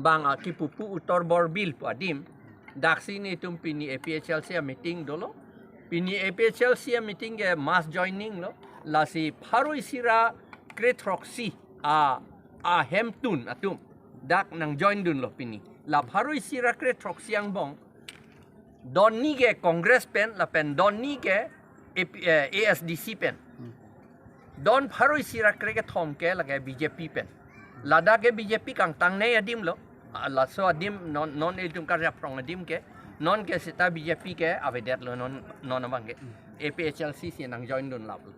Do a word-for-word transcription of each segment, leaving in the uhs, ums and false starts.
Bang a kipupu Uttar Borbil pu adim. Daksi netum pini A P H L C a meeting dolo. Pini A P H L C a meeting ke mass joining lo. Lasi pharo isi ra kre throksi a, a hemtun atum dak nang join dunlo pini. La pharo isi ra kre throksi angbong don ni ke Congress pen lapen don ni ke A P, eh, A S D C pen. Don pharo isi ra kre kethom ke lake B J P pen. Ladak ke B J P kangtang nei adim lo. Ah, laso adim non, non itum karjaphrong adim ke. Non ke seta B J P ke avedetlo non, non abang ke. A P H L C si nang join dunlaplo.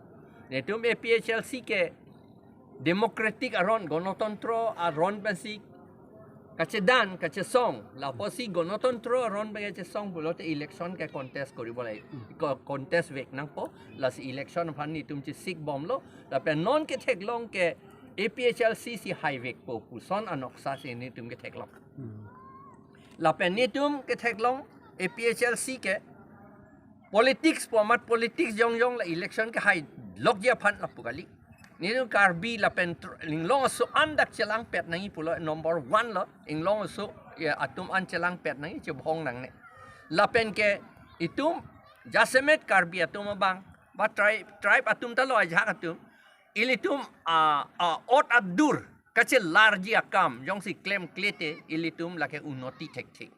Netum A P H L C ke democratic aron, gonotontro aron pensi kachedan, kachesong, lapusi gonotontro aron pen kachesong pulote election ke contest koribo lai. Ko-, contest vek nangpo, lasi election aphan netum chesik bomlo, lapen non ketheklong ke A P H L C si haivekpo puson anoksa si netum ketheklong. Lapen netum ketheklong A P H L C ke politics pu amat politics jongjong la election ke hailokji aphan lapu kali. Netum Karbi lapen tr-, inglong aso an dak chelangpet nangji pulo number one lo, inglong aso, ya, atum an chelangpet nangji chebhong nangne. Lapen ke itum jasemet Karbi atum abang, ba tribe, tribe atum ta lo ajahak atum, ilitum a, a ot adur kachelarji akam jongsi klemklete ilitum lake unnoti thekthe.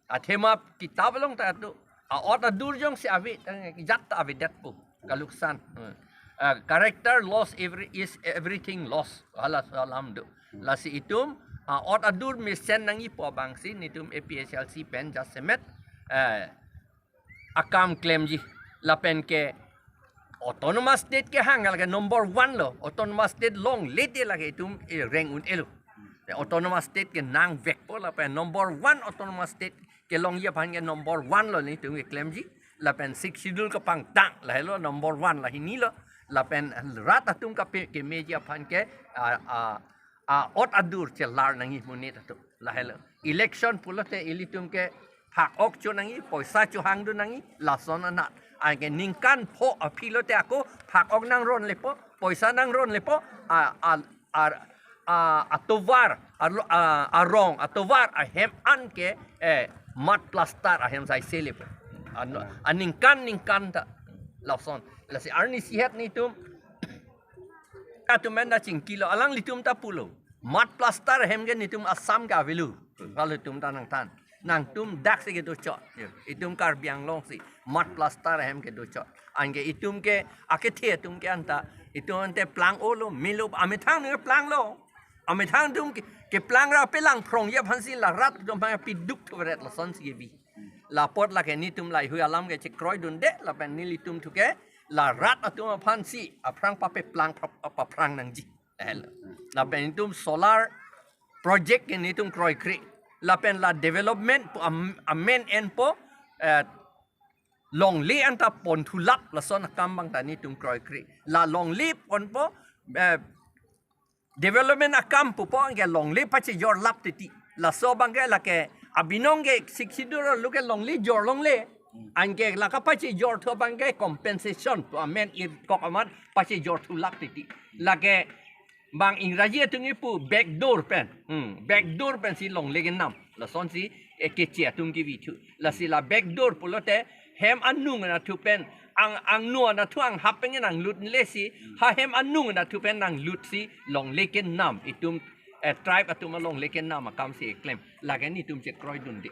Athema kitab along ta atu, a ot adur jongsi ave, eh, jat ta avedetpo, kaluksan. Eh, ah, character loss every, is everything loss. Hala salam do. Lasi itum a ot adur mesen nangjipo abangsi netum A P H L C pen jasemet, eh, akam klemji. Lapen ke autonomous state kehang lake number one lo, autonomous state longle te lake itum, eh, reng un-elo. Autonomous state ke nangvekpo lapen number one autonomous state kelongji aphan ke number one lo netum keklemji. Lapen Sixth Schedule kepangtang lahelo number one, la hini lo. Lapen rat atum kape kemeji aphan ke, ah, ah, a ot adur chelar nangji monit atum. Lahelo. Election pulote ilitum ke phak-ok cho nangji, poisa chohang dun nangji, lason anat. Anke ningkan pho aphi lote ako phak-ok nangron lepo, poisa nangron lepo, a, a, a, a, atovar, a, a, arong, atovar, ahem an ke, eh, mud plaster ahem saise lepo. Ano, aningkan ningkan ta lason. Lasi arnisi het netum atum pen ta chingkilo, alanglitum ta pulo. Mud plaster ahem ke netum Assam ke avelo. Kalau itum ta nangthan. Nangtum daksi kedochot. Itum Karbi Anglong si mud plaster ahem kedochot. Anke itum ke akethe atum ke anta, itum ante plang-olo, melo, amethang neke planglo. Amethang atum ke, keplang ra pelangphrongji aphansi la rat atum aphan piduk thuveret lasonsi kebi. Lapot lake netum laheihui alam ke chekroi dunde, lapen nelitum thu ke la rat atum aphansi aphrang papeplang pa-, paphrang nangji. Eh, lapen netum solar project ke netum kroikre. Lapen la development pu am-, amen enpo, eh, longle anta ponthulap lason akam abang ta netum kroikre. La longle ponpo, eh, development akam pupo anke longle pachejorlap titi. Laso abang ke lake abinong ke Sixth Schedule lo ke longle jor longle. Anke la kapachejorthu abang ke compensation pu amen irkok amat pachejorthulap titi. Lake bang Ingraji atum kipu backdoor pen. Hmm, backdoor pensi longle kenam. Lasonsi ekeche atum kevithu. Lasi la backdoor pulote hem anung anatthu pen, ang, angno anatthu anghap pen nanglut lesi, ha hem anung anatthu pen nanglutsi longle kenam itum, eh, tribe atum alongle kenam akamsi eklem. Lake netum chekroi dunde.